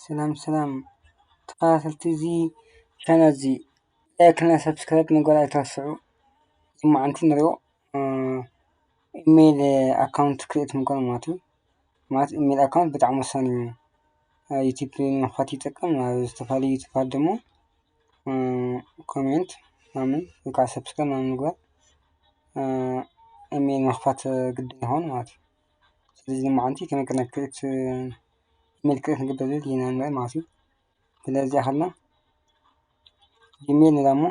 ሰላም ሰላም ተኸታተልቲ እዚ ቻናል እዚ፣ ላይክ እና ሰብስክራይብ ምግባር ኣይትረስዑ። ሎማዓንቲ ንሪኦ፣ እ፣ ኢሜይል ኣካውንት ክሬት ምግባር ማለት እዩ። ማለት ኢሜይል ኣካውንት ብጣዕሚ ወሳኒ እዩ። እ፣ ዩቲዩብ ንምኽፋት ይጠቅም። ኣብ ዝተፈላለዩ ዩቲዩባት ድማ፣ እ፣ ኮሜንት ምናምን ወይ ከዓ ሰብስክራይብ ምናምን ምግባር፣ እ፣ ኢሜይል ምኽፋት ግድን ይኸውን ማለት እዩ። ስለዚ ሎማዓንቲ ከመይ ገይርና ክሬት፣ ኢሜይል ክሬት ንገብር ዘለና ንርኢ ማለት እዩ። ስለዚ ኣኸልና ጂሜል ንዳ እሞ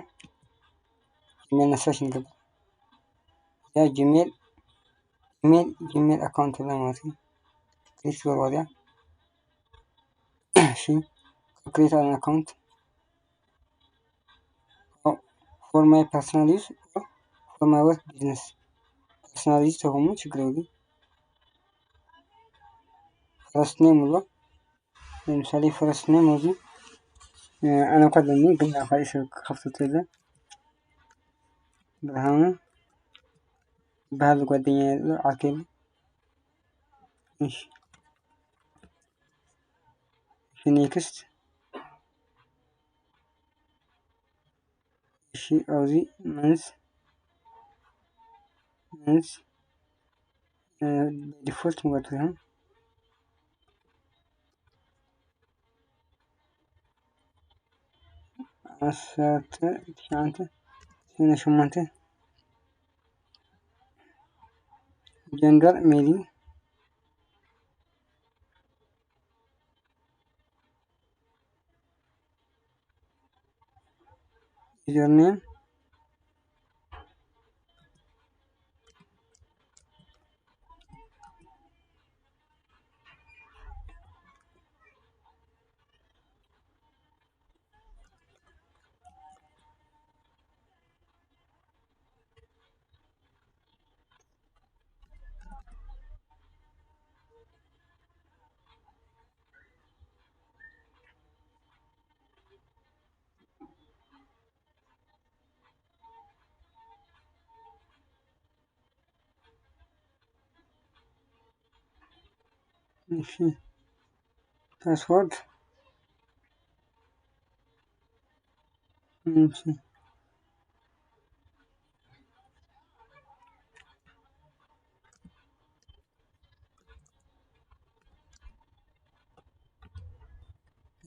ጂሜል ሰርች ንገብር። እዚኣ ጂሜል፣ ጂሜል፣ ጂሜል ኣካውንት ንብላ ማለት እዩ። ክሬት ትገብርዋ እዚኣ። እሺ፣ ክሬት ኣን ኣካውንት for my personal use or for my work business። ፐርሰናል ዩዝ ተኾይኑ ችግር የብሉን። ፈርስት ኔም ኣሎ። ለምሳሌ ፈርስት ኔም እዚ፣ እ፣ ኣነ እኳ ኣለኒ፣ ግን ናብ ካልእ ሰብ ክኸፍቶ ተለ ብርሃኑ ዝበሃል ጓደኛ ኣሎ፣ ዓርከይ ኣሎ። እሺ። እሺ፣ ኔክስት። እሺ፣ ኣብዚ መንዝ፣ መንዝ፣ እ፣ ዲፎልት ንገብር ይኹን። ዓሰርተ ትሽዓተ፣ ሰማንያ ሸሞንተ። ጀንደር ሜል እዩ። ዩዘርኔም። እሺ፣ ፓስወርድ። እሺ።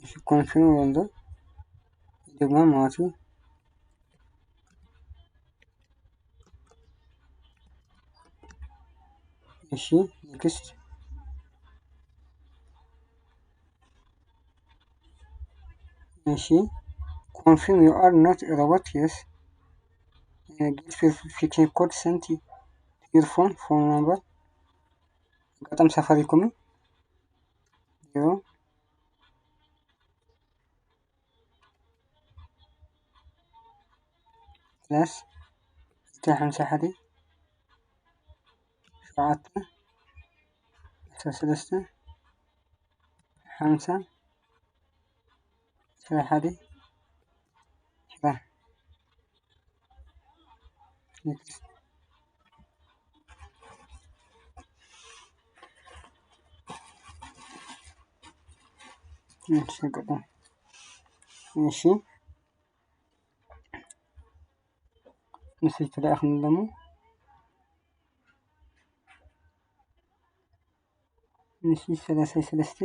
እሺ፣ ኮንፊርም ወንዶ ይደግማ ማለት እዩ። እሺ፣ ኔክስት። እሺ፣ confirm you are not a robot። Yes። Get verification code sent to your phone, phone number። ኣጋጣሚ ሳፋሪኮም እዩ። ዜሮ ፕላስ ክልተ ሓምሳ ሓደ ሸውዓተ ዓሰርተ ሰለስተ ሓምሳ ዓሰርተ ሓደ ሽራ። ኔክስት። እሺ፣ ቀጥታ። እሺ። ሜሴጅ ተላኢኹም ደሞ። እሺ፣ ሰላሳ ሰለስተ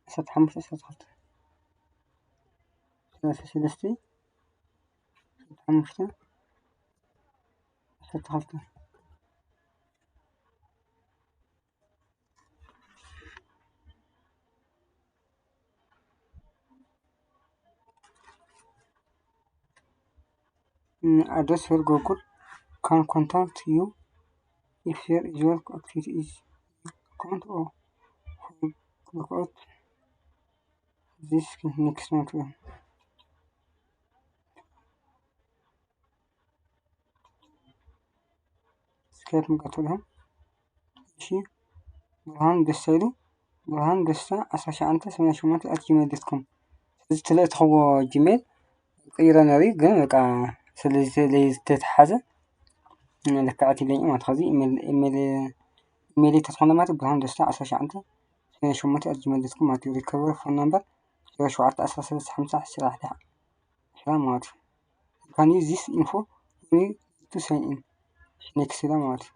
ዓሰርተ ሓሙሽተ ዓሰርተ ክልተ። ሰላሳ ሰለስተ ዓሰርተ ሓሙሽተ ዓሰርተ ክልተ። Mm, address where Google can contact you if there is your activity is account or forgot this next month. ስካይፕ ምቀቱ ኢኹም። እሺ፣ ብርሃን ደስታ ኢሉ፣ ብርሃን ደስታ ዓሰርተ ትሽዓተ ሰማንያ ሸሞንተ ኣት ጂሜል ዶት ኮም። እዚ ትልእትኽዎ ጂሜል ቀይረ ነሪ፣ ግን በቃ ስለ ዝተተሓዘ ልክዕት ኢለኝ ማለት። ከዚ ኢሜል፣ ኢሜል፣ ኢሜል ተትኾነ ማለት ብርሃን ደስታ ዓሰርተ ትሽዓተ ሸሞንተ ኣት ጂሜል ዶት ኮም ማለት እዩ። ሪከቨሪ ፎን ናምበር ዜሮ ሸውዓተ ዓሰርተ ሰለስተ ሓምሳ ዓሰርተ ሓደ ማለት እዩ። You can use this info when you to sign in። ኔክስት ኢለ ማለት እዩ።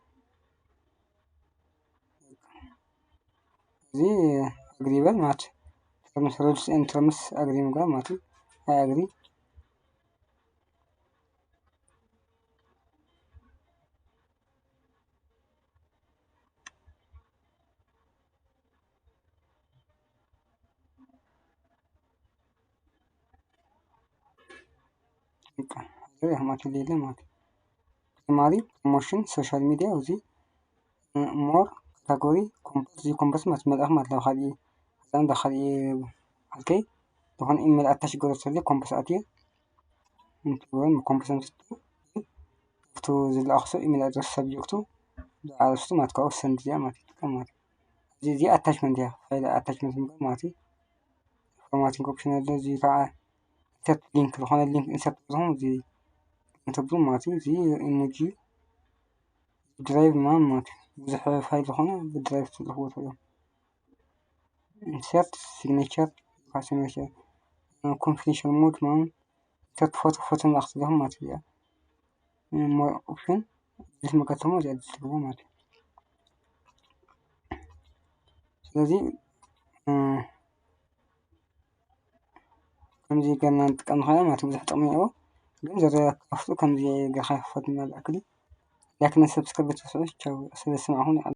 እዚ ኣግሪ ይበል ማለት እዩ። ተርምስ፣ ሩልስ ኤንድ ተርምስ ኣግሪ ምግባር ማለት እዩ። ኣይ ኣግሪ። በቃ፣ እዚ ኣሕማት የለ ማለት እዩ። ተጨማሪ ፕሮሞሽን ሶሻል ሚዲያ፣ እዚ ሞር ካታጎሪ ኮምፖስ፣ እዚ ኮምፖስ ማለት መልእኽ ማለት ለው ካልእ፣ እዛም ዶ ካልእ ኣልከይ ዝኾነ ኢሜል ኣታች ገሮ ስለ ኮምፖስ ኣትየ፣ ኮምፖስ ኣምስቱ ኣብቱ ዝለኣኽሶ ኢሜል ኣድረስ ሳብጀክቱ ዝዓረስቱ ማለት ካብኡ ሰንድ እዚኣ ማለት ይጥቀም ማለት እዩ። እዚ፣ እዚ ኣታችመንት እያ፣ ፋይል ኣታችመንት ምግባር ማለት እዩ። ፎርማቲንግ ኦፕሽን ኣሎ፣ እዚ ከዓ ኢንሰርት ሊንክ፣ ዝኾነ ሊንክ ኢንሰርት ብዝኾነ እዚ ኢንሰርት ማለት እዩ። እዚ ኢሞጂ ድራይቭ ምናምን ማለት እዩ። ብዙሕ ፋይል ዝኾነ ብድራይቭ ትልእኽዎ ትኽእሉ። ኢንሰርት ሲግኔቸር፣ ሲግኔቸር፣ ኮንፊደንሻል ሞድ ምናምን፣ ኢንሰርት ፎቶ፣ ፎቶ ንላእኽ ዘለኹም ማለት እዩ። ሞር ኦፕሽን፣ እዚ መከተሞ እዚኣ ትልእኽዎ ማለት እዩ። ስለዚ፣ እ፣ ከምዚ ጌርና ንጥቀም ንኽእል ማለት እዩ። ብዙሕ ጥቕሚ ኣለዎ። ግን ዘረባ ክኸፍቱ ከምዚ ጌርካ ይኽፈት ማለት ኣክሊ። ላይክ እና ሰብስክራይብ ትስዑ። ቻው። ስለ ዝሰማዕኹም